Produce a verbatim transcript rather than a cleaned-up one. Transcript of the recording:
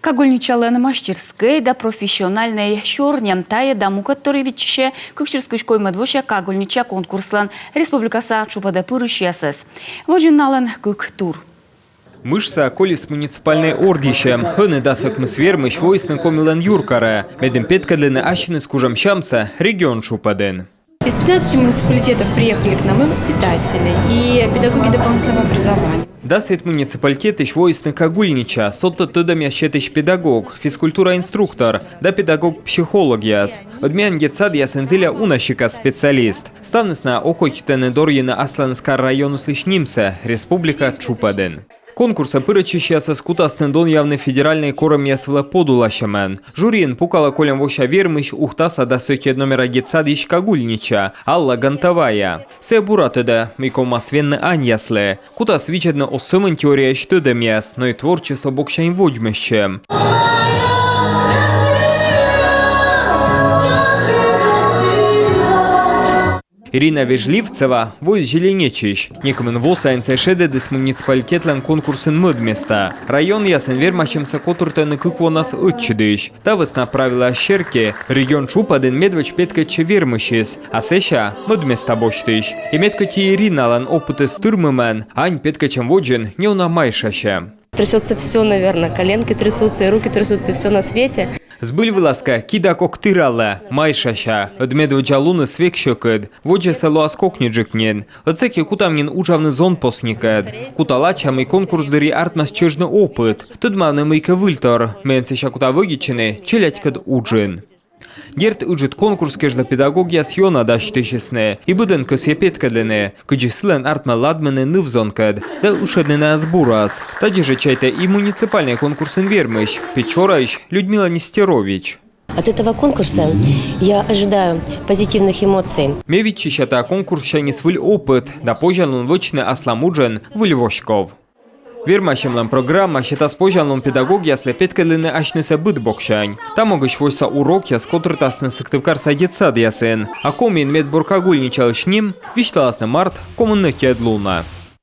Кагульничалӧн мастерскӧй да профессиональнӧй сёрни — тайӧ да мукӧдтор виччысьӧ кык сюрс кызь коймӧд вося кагульнича конкурслӧн республикаса тшупӧдӧ пырысьясӧс. Водзын налӧн кык тур. Мышса колис муниципальнӧй ордйысьӧм. Ӧні дас ӧкмыс вермысь воисны Комилӧн юркарӧ, медым петкӧдлыны ассьыныс кужӧмсямсӧ регион тшупӧдын. Из пятнадцати муниципалитетов приехали к нам и воспитатели, и педагоги дополнительного образования. Дас вит муниципалитетысь воисны кагульнича, содтӧд тӧдӧмъяс сетысь педагог, физкультура инструктор да педагог-психологъяс. Ӧд миян детсадъясын зіля уна сикас специалист. Ставныс найӧ окотитӧны дорйыны асланыс кар районыслысь нимсӧ республика тшупӧдын. Конкурсӧ пырӧдчысьясӧс кутасны донъявны федеральнӧй корӧмъяс вылӧ подуласьӧмӧн. Жюриын пукалӧ кольӧм вося вермысь Ухтаса дас ӧтиӧд номера детсадйысь кагульнича Алла Гантовая. Сійӧ бура тӧдӧ, мый ковмас венны аньяслы. Кутас видзӧдны оз сӧмын теорияысь тӧдӧмъяс, но и творчество боксянь водзмӧстчӧм. Ирина Вежливцева воис Зеленечысь. Некымын во сайын сійӧ шедӧдіс муниципалитетлӧн конкурсын мӧд места. Районъясын вермасьӧмсӧ котыртӧны кык вонас ӧтчыдысь. Та вӧсна правилӧяс серти регион тшупӧдын медводз петкӧдчӧ вермысьыс, а сэсся мӧд места босьтысь. И мед кӧть и Ириналӧн опытыс тырмымӧн, ань петкӧдчӧм водзын неуна майшасьӧ. Трясётся всё, наверное, коленки трясутся, и руки трясутся, и всё на свете. Збыль вылас кӧ, кида кок тіралӧ, майшася. Ӧд медводдза луныс век сьӧкыд. Водзӧсӧ лоас кокньыджык нин. Ӧд сэки кутам нин уджавны зонпосникӧд. Кута лача, мый конкурс дырйи артмас чӧжны опыт, тӧдмавны мыйкӧ выльтор, мыйӧн сэсся кута вӧдитчыны челядькӧд уджын. Дерт, ыджыд конкурс кежлӧ педагогъяс ёна дасьтысисны, и быдӧн кӧсйӧ петкӧдлыны, кыдзи сылӧн артмӧ ладмыны ныв-зонкӧд да ышӧдны найӧс бурас. Тадзи жӧ чайтӧ и муниципальнӧй конкурсын вермысь, Печораысь Людмила Нестерович. От этого конкурса я ожидаю позитивных эмоций. Ме виччыся та конкурссяньыс выль опыт да позянлун вӧчны аслам уджӧн выль воськов. Вермасьӧмлӧн программа сетас позянлун педагогъяслы петкӧдлыны асьнысӧ быд боксянь. Та могысь восьса урокъяс котыртасны Сыктывкарса детсадъясын, а Комиын медбур кагульничалысь ним висьталасны март комын ӧтиӧд лунӧ.